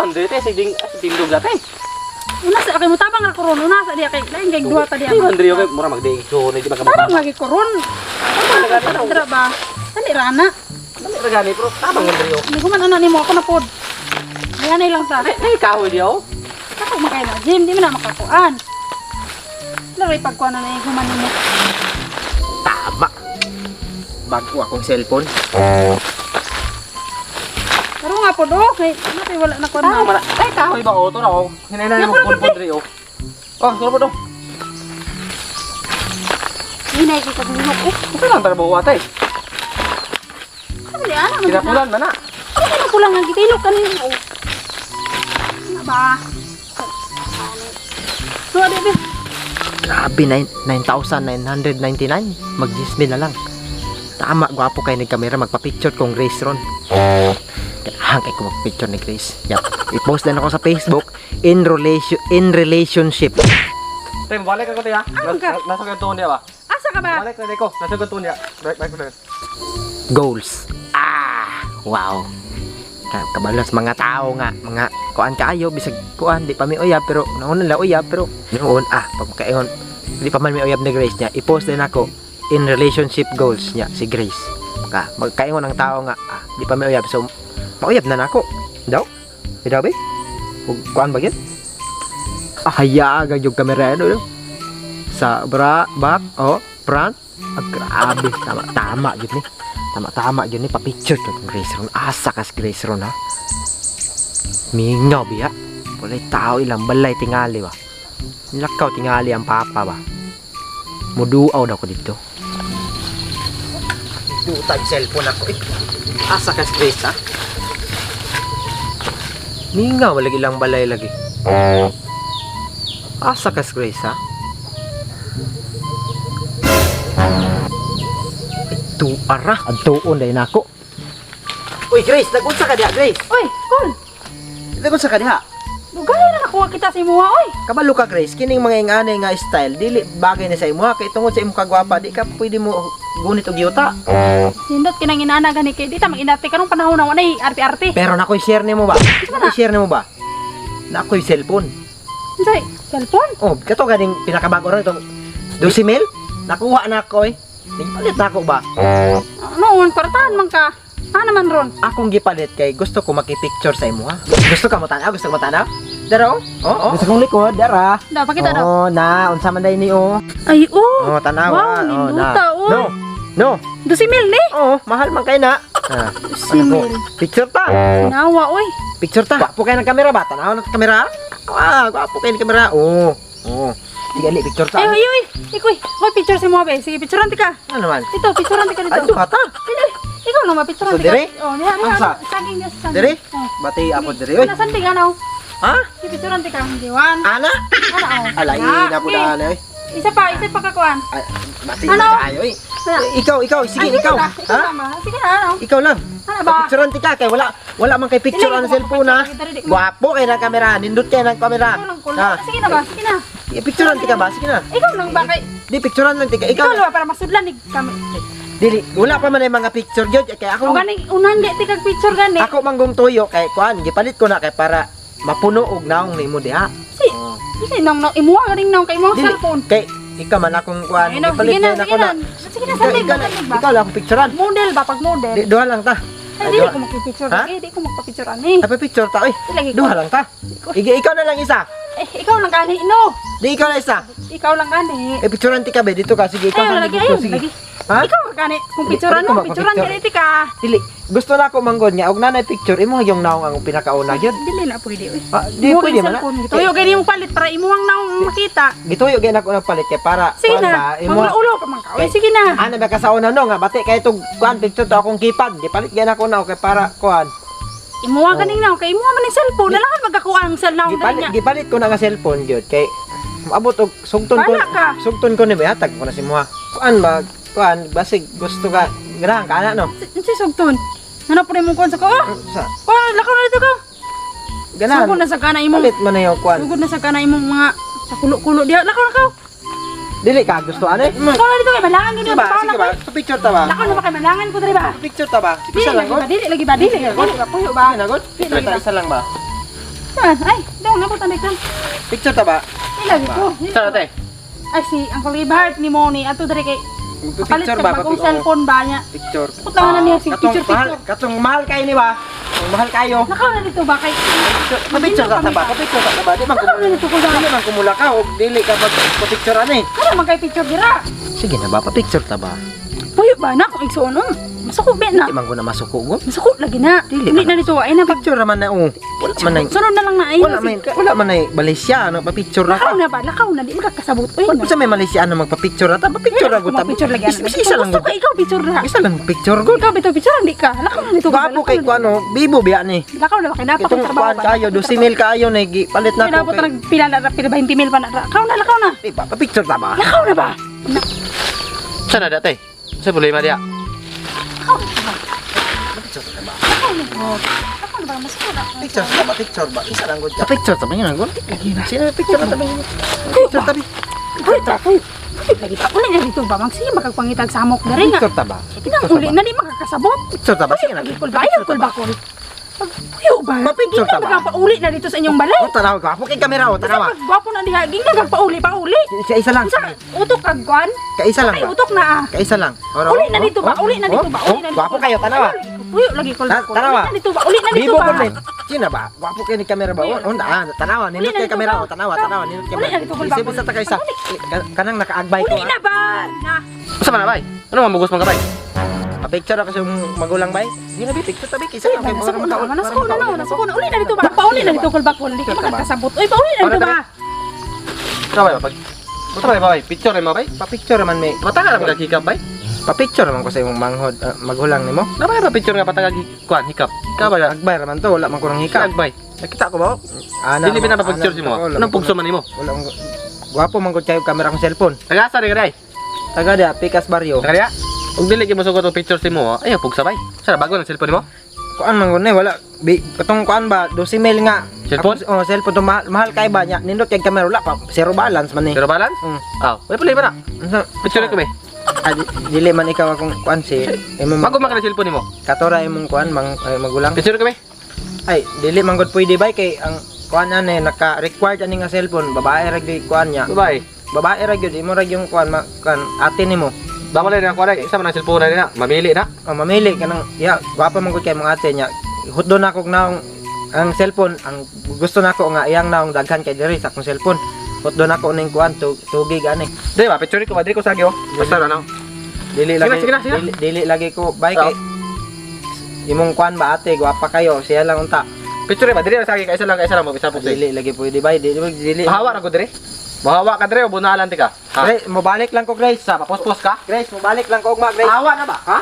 Andre te sige tindog na te. Una sa kay mo tabang ra ko ron. Una sa diya kay lain kay duha ta diya. Ay, Andre okay, mura magdi so di ba ka Tabang lagi ko ron. Tabang dira ba? Dali ra na. Dali ra gani pero tabang Andre oh. Hindi ko man ana nimo ako na pod. Ayan na lang ta. Ay, ay kahoy di oh. Ako makay na gym, di man na makakuan. Laray pagkuan na na human nimo. Tama. Bago akong cellphone. Pero nga pod oh, kay natay wala na kuan na. Tama na. Ay, kahoy ba oh to na oh. Hinay mo pulpon diri oh. Oh, suro po do. Hinay kay kagunok oh. Ito lang trabaho ate. Sabi ni ana man. Kinapulan man na. Ano ka kulang ang gitilok kanina oh. Ano ba? So, adi be. Grabe, 9,999. Mag-gismi na lang. Tama, gwapo kayo ng kamera. Magpa-picture kong Grace ron. Kailangan kay ko magpicture ni Grace. Yep. I-post din ako sa Facebook in relationship. Te, balik ako te ha. Ano ka? Nasa kanto niya ba? Asa ka ba? Balik na ko. Nasa kanto niya. Balik balik ko. Goals. Ah, wow. Kabalas mga tao nga, mga kuan kaayo bisag kuan di pa mi uyab pero nauna la uyab pero noon pag makaingon di pa man mi uyab ni Grace niya, i-post din ako in relationship goals niya si Grace. Maka magkaingon ang tao nga di pa mi uyab so mauyab na nako. Daw? Daw be? Ug kuan ba gyud? Ah, hayag yung kamera ano, no? Sa bra, back, oh, front. Ah, grabe. Tama, tama gyud ni. Tama, tama gyud ni. Pa-picture to kung Grace ron. Asa kas Grace ron, ha? Mingaw, biya. Walay tao ilang balay tingali ba. Nilakaw tingali ang papa ba. Muduaw daw ko dito. Dutag cellphone ako eh. Asa kas Grace, ha? Mingaw, malagi ilang balay lagi. Asa kas Grace, ha? Ay, tuara. Ang tuon dahil nako. Uy, Grace, nagunsa ka diha, Grace. Oy, cool. Nagunsa ka diha. Dugay na nakuha kita sa imuha oy. Kabalo ka, Grace, kining mga ingani nga style dili bagay ni sa imo kay tungod sa imong kagwapa di ka pwede mo gunit og yuta. Sindot kinang inana gani kay di ta mag-inarte karong panahon na walay arte-arte. Pero nakoy share nimo ba? Nakoy share nimo ba? Nakoy cellphone. Unsay? Cellphone? Oh, kato ganing pinakabago ron itong 12 mil. Nakuha na ako eh. Nagpalit na ako ba? Noon, kwartahan man ka. Ano man ron? Akong gipalit kay gusto ko makipicture sa imo ha. Gusto ka mo tanaw? Gusto ka mo tanaw? Dara oh. Oo, oh. Gusto kong likod, dara. Da, pakita daw. Oh, na unsa man day ni oh. Ay, oh. Oh, tanaw. Wow, ah. Oh, na. ninduta, oy. No. No. 12 mil ni. Oh, mahal man kay na. Ah, 12 mil. Picture ta. Nawa, oy. Picture ta. Gwapo kayo ng kamera ba? Tanaw na kamera. Ah, gwapo kayo ng kamera. Oo. Oh. Sige, ali, picture ta. Ay, oy, oy. Ikoy, oy, picture sa mo be. Sige, picturean ti ka. Ano naman? Ito, picturean ti ka dito. Ay, duha ta. Dili, ikaw lang mapicturean So, ti ka. dire? Oh, diha, diha. Asa? Saging diha sa saging. Dire? Oh. Bati ako dire. Oy. Nasan ti ka na? oh? Ha? Sige, picturean ti ka. Hindi, one. Ana? Ana, oh. Alay, Na, na po sige. na oy. Isa pa kakuan. Ay, bati Ano? na kayo oy. Ana. Ikaw, ikaw, sige, Ay, ikaw. na, Ikaw Ha? lang ba? Sige na, ano? Ikaw lang. Ano ba? Picturean ti ka kay wala wala man kay picture Dili, ang cellphone ha. dili, dili. Gwapo kay ng kamera, nindot kay ng kamera. Ikaw lang kulo. Ha? Sige na ba? Sige na. Picturean ti ka ba? Sige na. Ikaw lang ba kay Di picturean lang ti ka. Ikaw Ikaw lang ba para masudlan ni kami. dili wala pa man ay mga picture gyud kay O ako ganing unan di ti kag picture gani. ako manggong tuyo kay kuan gipalit ko na kay para mapuno og naong nimo diha. Si, si nang nang imuha ganing nang kay imong Dili, cellphone. Kay ikaw man akong kuan Ay, no, gipalit sige na, na sige ako na. na. Sige na, Ikaw, sandig ikaw, ba, sandig ba? ikaw lang akong picturean. Model ba pag model? Di, duha lang ta. Ay, dili ko makipicture. Ha? Eh, di ko magpa-picture ani. Ay, picture ta oy. Lagi ko. Duha lang ta. Ige, ikaw na lang isa. Eh, ikaw lang gani, no. Di ikaw na isa. Ikaw lang gani. Eh picturean ti ka be dito ka sige ikaw Ayun, na lagi, dito ayun, sige. lagi. Ha? Ikaw lang gani. Kung Di- picturean di ko mo, picturean magpa-picture. gani ti ka. Dili gusto na ako manggod nga og nanay picture imo yung naong ang pinakauna gyud. Dili na pwede, oy. Ah, di Imuha pwede yung man na. cellphone. Gituyo gani yung palit para imuhang naong makita. Gituyo gyud ako nagpalit kay para Sige kuan na. ba imo Mangulo pa man ka. Oy, sige na. Ano ba kasauna no nga bati kay itong kuan picture to akong kipad. Gipalit gyud ako na kay para kuan. Imuha ganing naong kay imuha man ang cellphone. Nalakan magkakuha ang cell naong dali Gipalit niya. gipalit ko na nga cellphone gyud kay maabot og sugton ko. Wala ka. Sugton ko ni hatag ko na si muha. Kuan ba kuan basig gusto ka ganahan ka ana no. Unsa sugton? Ano po rin mong kuan sa ko? Oh, Sa oh, lakaw na dito ko. ganahan. Sugod na sa kana imong Palit man na yung kuan. Sugod na sa kana imong mga sa kulo-kulo diha. Lakaw lakaw. Dili ka gusto ano eh. Lakaw na dito kay malangan gid Sige ba? Sige ba? Pa picture ta ba? Lakaw na ba kay malangan ko diri ba? Pa picture ta ba? Dili Isa lang lagi god. ba? Dili lagi ba? Dili lagi ba? Puyo ba? Sige na god. Picture ta isa lang ba? Saan? Ay, dong nabot ang kan. Picture ta ba? Ilagi ko. Saan ate? Ay si Uncle Ebert ni mo ni ato diri kay kapalit Picture kag ba? bagong cellphone ba niya. Picture. Putang na niya si Katong picture mahal, picture. katong mahal kayo ni ba? Katong mahal kayo. Nakaw na dito ba kay Pa-picture ta ba? Pa-picture ta ba? Di man Nakaw na dito ko dili man kumula ka og dili ka pag picture ani. Kana man kay picture dira. Sige na ba, pa-picture ta ba? Puyo ba na kung igsuon um. Masuko be na. Di man ko na masuko go. Masuko lagi na. Dili Uli na dito ay na pag Picture naman na oh. Wala man na. sunod na lang na ay. Wala man na Malaysia ano pa-picture na Lakaw ka. na ba? Lakaw na di makakasabot. Uy. Wala sa may Malaysia ano magpa-picture na ta, pa-picture ra gud ta. Picture lagi. Isa lang Gusto gud. ka ikaw picture ra. Isa lang picture gud. Ikaw bitaw picture hindi ka. Lakaw na dito. Gwapo kay ko ano, bibo biya ni. Lakaw na ba kay napa Itong kuan kayo, 12 mil kayo na palit na Pinabot ko. na nagpila na pila 20 mil pa na. Lakaw na, lakaw na. Di ba, pa-picture ta ba? Lakaw na ba? Saan na dati? Sa problema diya? Lakaw na ba? Pa-picture ta ba? Lakaw na ba? Lakaw na ba? Mas na. Picture ta ba? Picture ba? Isa lang gud. Pa-picture ta ba yun gud? Sino picture ta ba? Picture ta ba? Puyo ba? Puyo. Puyo lagi pa. Uli na dito ba? Magsige makagpangitag samok diri nga. Picture ta ba? Inang uli na di makakasabot. Picture ta ba? Sige na. Lagi kul ba? Ayaw kul ba kul? Puyo ba? Pa-picture ta ba? Magpauli na dito sa inyong balay. Oh, tanaw gwapo kay kamera oh, tanawa. Kasi gwapo na diha. Ginga pauli pauli. Isa isa lang. Unsa utok kag kuan? Kaisa lang Ay ba? utok na ah. Kaisa lang. Oro, Uli na dito ba? oh, Uli na dito ba? oh, Uli na dito. Gwapo kayo, tanawa. Puyo lagi kul. Tanawa. Uli na dito ba? Uli na dito Bibo ba? ko rin. Sino ba? Gwapo kayo ni kamera ba? Oh, oh, tanawa, Uli nindot na kay dito kamera ba? oh, tanawa, tanawa, nindot Uli kamera. na dito, kulba, Isip isa ta kaisa. Kanang nakaagbay ko. Uli na ba? Na. Usa man na bay? Ano man mugos man ka bay? Pa-picture ako sa imong magulang bay. Di na bi picture tabi kaysa Uy, ba, nasuko na, nasuko na, na, nasuko na. Uli na dito ba? Pauli na dito kulbakol. Di ka makakasabot. Uy, pauli na dito ba? Usa bay pag Usa bay bay? Picture mo bay? Pa-picture man may. Pataka ra hikap bay? Pa-picture man ko sa imong manghod, magulang nimo. Na bay pa picture nga pataka kuan hikap. Ka ba? Agbay ra man to, wala man ko nang hikap. Hikap bay. Nakita ko ba? Ana. Dili ba na pa picture mo? Wala Anong pugso man nimo? Wala man ko- Gwapo man ko kayo kamera akong cellphone. Tagasa ri ka day. Taga dia Pikas Barrio. Taga diya. Ug dili kay mosugot og picture si mo, ayaw pugsa bay. Sa bago ng cellphone nimo? Kuan man gud ni wala bi katong kuan ba 12 mil nga. Cellphone? Ako, oh, cellphone to mahal, mahal kay ba nya. Nindot kay kamera wala pa zero balance man ni. Zero balance? Mm. Aw, wala problema na. Unsa- Picture ko be. Ah, dili man ikaw akong kuan si imong Bago man ka ng cellphone nimo. katora imong kuan mang ay, magulang. Picture ko be. Ay, dili man gud pwede bay kay ang kuan ani naka required ani nga cellphone babae ra gyud kuan niya. Babae. Babae ra gyud imo ra gyud kuan ma, kuan ate nimo. Bawal na kuan isa man ang cellphone na na. Mamili na. Oh, mamili ka nang ya gwapa man gud kay mong ate niya. Hutdo na kog naong ang cellphone ang gusto nako nga iyang naong daghan kay diri sa akong cellphone. Hutdo nako ning kuan 2 gig ani. Di ba picture ko ba diri ko sagyo. Basta na no. Dili Sige lagi na, sige na, sige na. dili lagi ko bay kay imong kuan ba ate gwapa kayo siya lang unta. Picture ba diri na sagi kay isa lang mo isa po. Dili lagi pwede bay dili dili. Mahawa ra ko diri. Mahawa ka diri o bunalan ti ka. Ha? Grace, mobalik lang ko Grace. Sa pa post ka? Grace, mobalik lang ko ugma Grace. Mahawa na ba? Ha?